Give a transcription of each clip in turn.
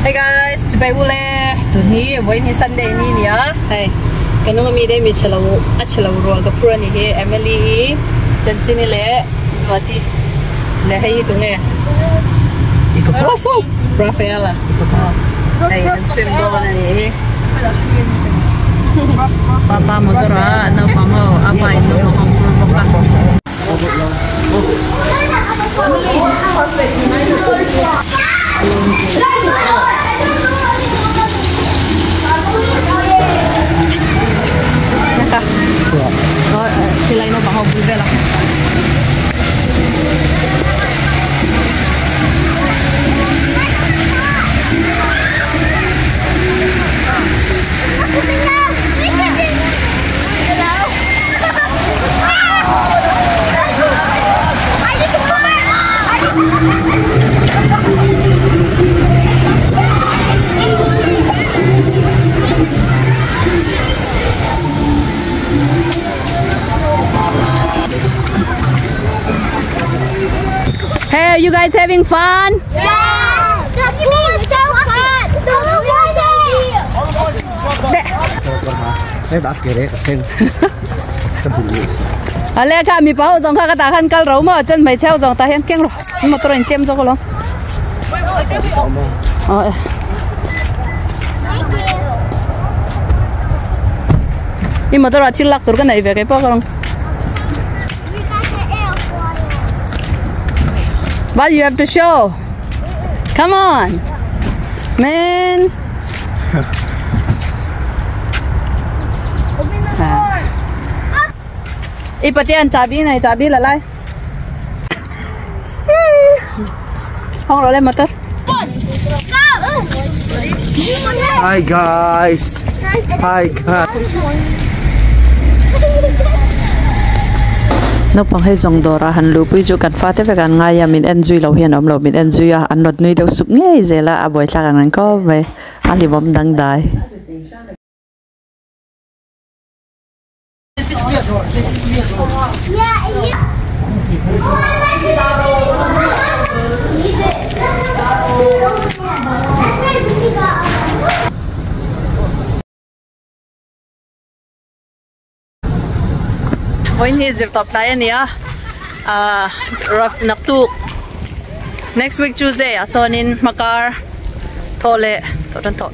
Hey guys, chibai ule tun hi vawiin hi Sunday ni a ni a, hei ka hnung ami te mi chhelo a chhelo rual ka phur a ni hi Emily i Chanchini leh Duati leh hei hi tunge Rafaela hei an swim dawn a ni hi Papa motor a naupang ho a pa in naupang ho phur bawk a. Tilai naupang ho bul vel a. Hey, are you guys having fun? Yeah! The pool is so hot! Ale kha mi pa ho zawng kha ka tah khan kal ro maw chuan hmeichhe ho zawng tah hian keng rawh motor a in tlem zawk alawm aw i motor ah thil lak tur ka nei ve kei pawh ka rawn What you have to show? Come on. Man. I patian chabi nei chabi la lai. Hong ro le motor. Hi guys. Hi guys. Naupang hei zawng dawrah han luhpui chu kan fate vek an ngai a, min en zui loh hian a awm lo, min en zui a, an rawn nui deuh sup ngei zel a, a buaithlak ang reng khawp mai, a hlimawm dangdai. Vawiin hi zirtawp tlai a ni a ahh naktuk next week tuesday ah sawnin hmakar thawh leh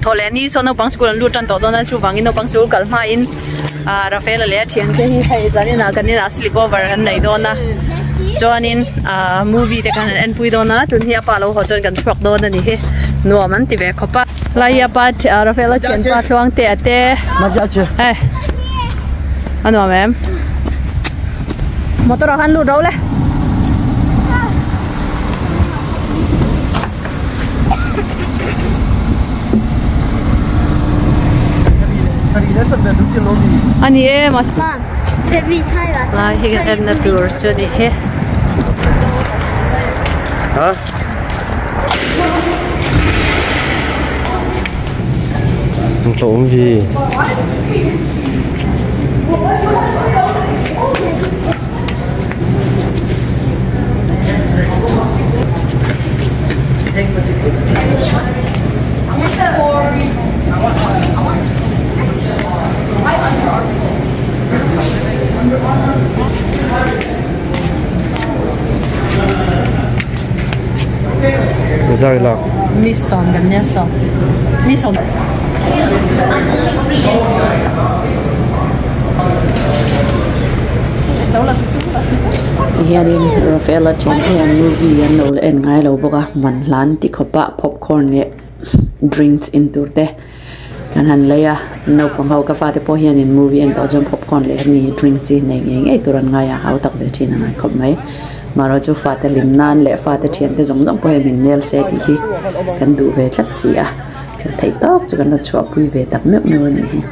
thawh leh ni sawn naupang sikul an lut tan tawh dawn a chuvangin naupang sikul kal hmain ahh Rafaela leh a thiante hi hei zaninah kan inah sleep over an nei dawn a chuanin ahh movie te khan an enpui dawn a tun hi a pa lo haw chuan kan chhuak dawn a ni hi nuam an ti ve khawp a. Lai a pa Rafaela thianpa thluang te a te eh a nuam em motor ah khan lut ro le. Ani e mas lai hi kan en na tur chu ani hi. Ha? Tlawm vi. Zai lak. Mi sawm kan nia sawm. Mi sawm. Tihianin Rafaela thian te hian movie an lo la en ngai lo bawk a man hlan ti khawp a popcorn leh drinks in tur te Kan han lei a, naupang ho ka fate pawh hianin movie en tawh chuan popcorn leh hemi drinks hi nei ngei ngei tur an ngai a, hau tak ve thin ang an khawp mai. Marawh chu fate hlim nan leh fate thiante zawng zawng pawh hei min nel se tih hi kan duh ve tlat si a, kan theih tawk chu kan rawn chhuahpui ve tak meuh meuh a nih hi.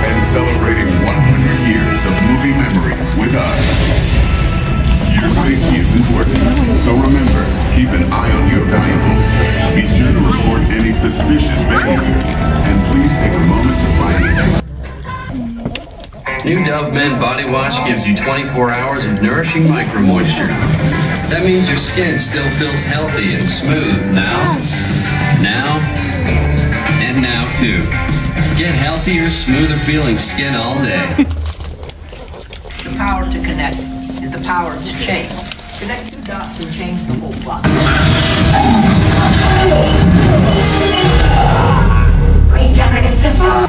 And celebrating 100 years of movie memories with us. New Dove Men Body Wash gives you 24 hours of nourishing micromoisture. That means your skin still feels healthy and smooth now, now, and now too. Get healthier, smoother feeling skin all day. The power to connect is the power to change. Connect two dots and change the whole plot. Regenerative system.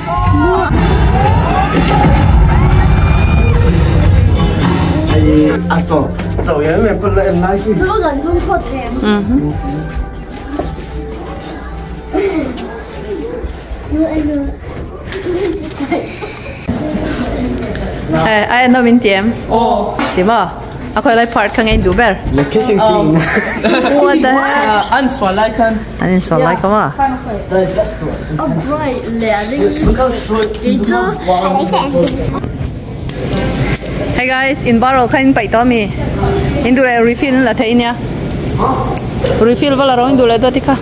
阿总，走远远不能拉去。我人中阔甜。嗯哼。哎哎，那明点。哦。点嘛？阿快来 park 看见杜贝。 The kissing scene. What the heck? 按错来看。按错来看嘛？Hey guys, in barrel khain pai to mi. In dule refill la thei nia. Refill wala ro in dule to tikha.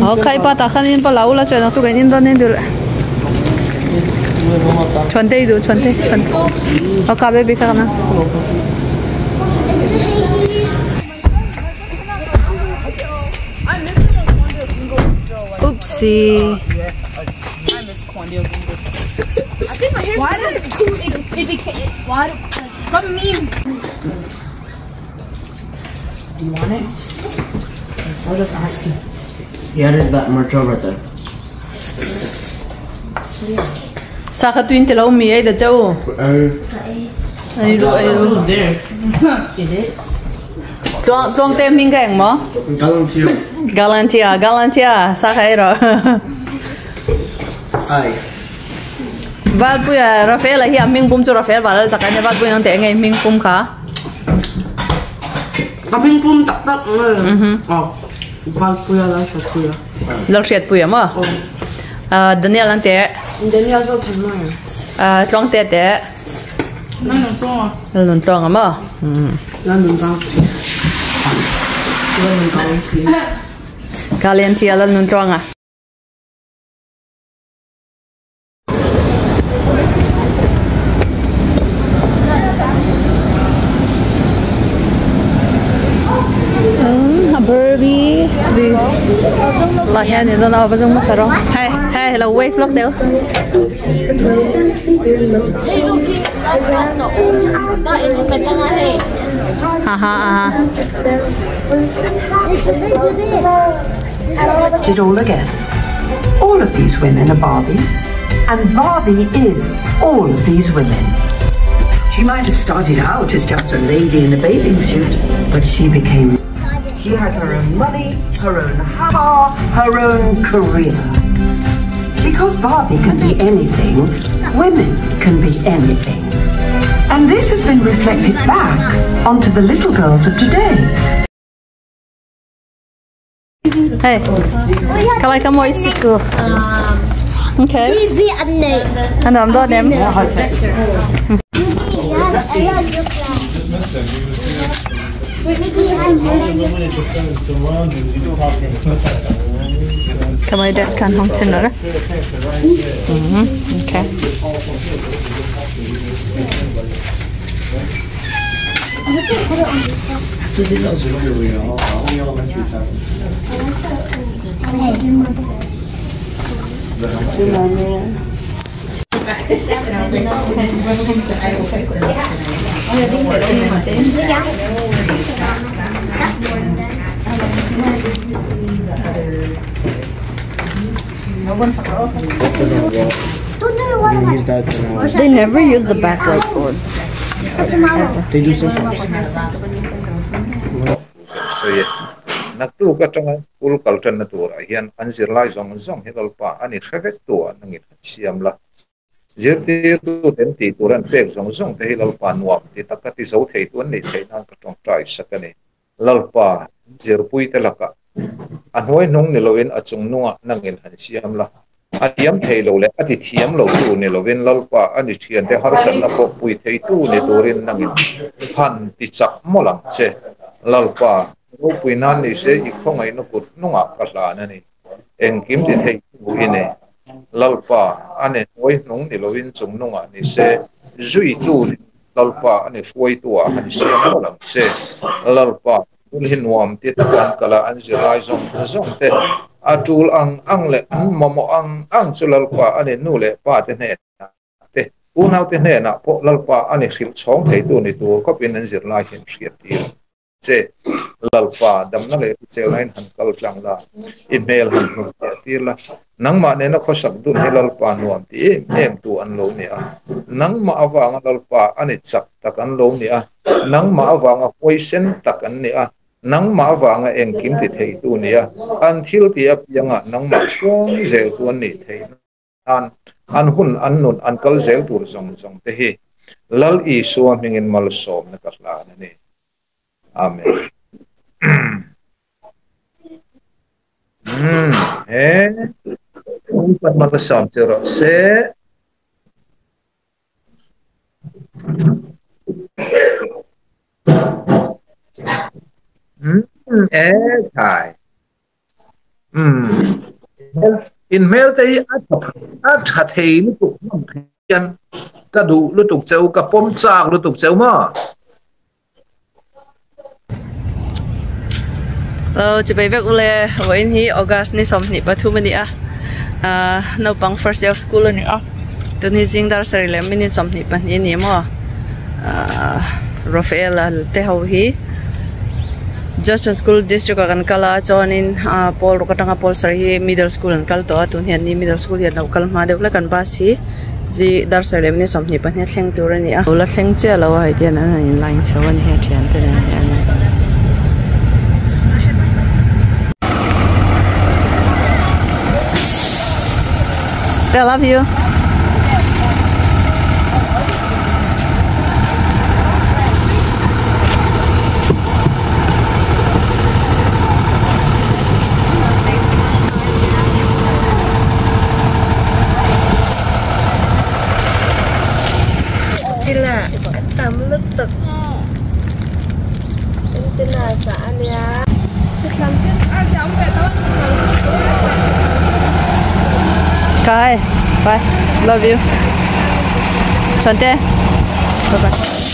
Oh khai pa ta khan in pa lau la chena tu gain in don in dule. Chon te du chon te chon. Oh ka baby ka na. Oopsie. I think my hair's why did it became why some meme. Do you want it? I was just asking. He added that merch over there. Sa ka tuin te lo mi ai da chau. Ai ru ai ru. There. Is it? Tuang tuang te ming ka eng mo? Galantia. Galantia, galantia sa ka ai ro. Ai. Valpuia Rafael hi ming pum chu Rafael valal chakane valpuia nang te ngai ming pum kha. A ming pum tak tak. Oh. Valpuia la hriat puia. Lo hriat puia mo? Daniel ang te. Daniel zo phan mai. Tlong te te. Lan nun tlong. Lan nun tlong mo? Lan nun tlong. Lan nun tlong. Galantia lan nun tlong a. Barbie. La hian in don ava zong masaro. Hey, hey, hello wave look there. Ha ha ha. Did all again. All of these women are Barbie, and Barbie is all of these women. She might have started out as just a lady in a bathing suit, but she became. She has her own money, her own car, her own career. Because Barbie can be anything, women can be anything. And this has been reflected back onto the little girls of today. Hey, can I come more sickle? Okay. And I'm done them. Come on, desk can hong sin. Okay. They never use the backlight board. They do sometimes. Naktu ka tanga school culture na tura hian anzir lai zong zong hilalpa ani khevek tu anangin siam la zirtir tu ten ti turan pek zong zong te hilalpa nuam ti takati zo thei tu ni thei nan ka tong trai sakani lalpa zirpui te laka anhoi nung niloin achung nunga nangin han siam la atiam thei lo le ati thiam lo tu ni lovin lalpa ani thian te harsan na po pui thei tu ni turin nangin han ti chak molang che lalpa pui nan ni se i khongai no kut nunga ka hla na ni engkim ti thei tu ine Lalpa ani hnuai hnung ni lovin chung nungah ni se zuitu Lalpa ani hruaitu ah han siam mawlh ang che. Lalpa school hi nuam ti taka an kal a, an zirlai zawng zawng te a tul ang ang leh an mamawh ang ang chu Lalpa ani nu leh pa te hnenah te unaute hnenah pawh Lalpa ani hrilh chhawng theitu ni tur khawpin an zirlai hi an hriat tir. Che, Lalpa, damna leh hriselnain han kal tlang la, i hmel han hmu fiah tir la, nangmah nena khawsak dun hi Lalpa nuam ti em em tu an lo ni a, nangmah avanga Lalpa a ni chak tak an lo ni a, nangmah avanga huaisen tak an ni a, nangmah avanga engkim ti theitu ni a, an thil ti apiangah nangmah chhuang zel tu an nih theih nan an hun an nun an kal zel tur zawng zawng te hi Lal Isua hmingin malsawmna ka hlan a ni. Amen. Hmm, he pan malsawm chu rawh se. E thai. In hmel te hi a tha thei lutuk hlawm hian ka duh lutuk cheu ka pawm chak lutuk cheu maw. Hello chibai vek ule vawiin hi August ni 23 a ni a naupang first day of school a ni a tun hi zing dar sarih leh minute 22 a ni maw Rafael a te ho hi Johnston School District ah kan kal a chuanin pawl ruk atanga pawl sarih hi middle school an kal tawh a tun hian ni middle school hian lo kal hma deuh hlek an bus hi zi dar sarih leh minute 22 a thleng tur a ni a lo la thleng chiah lo a hei te hian an han in line chho a ni hei thian te nen hian. I love you. Kai, bye. Love you. Chante. Bye bye.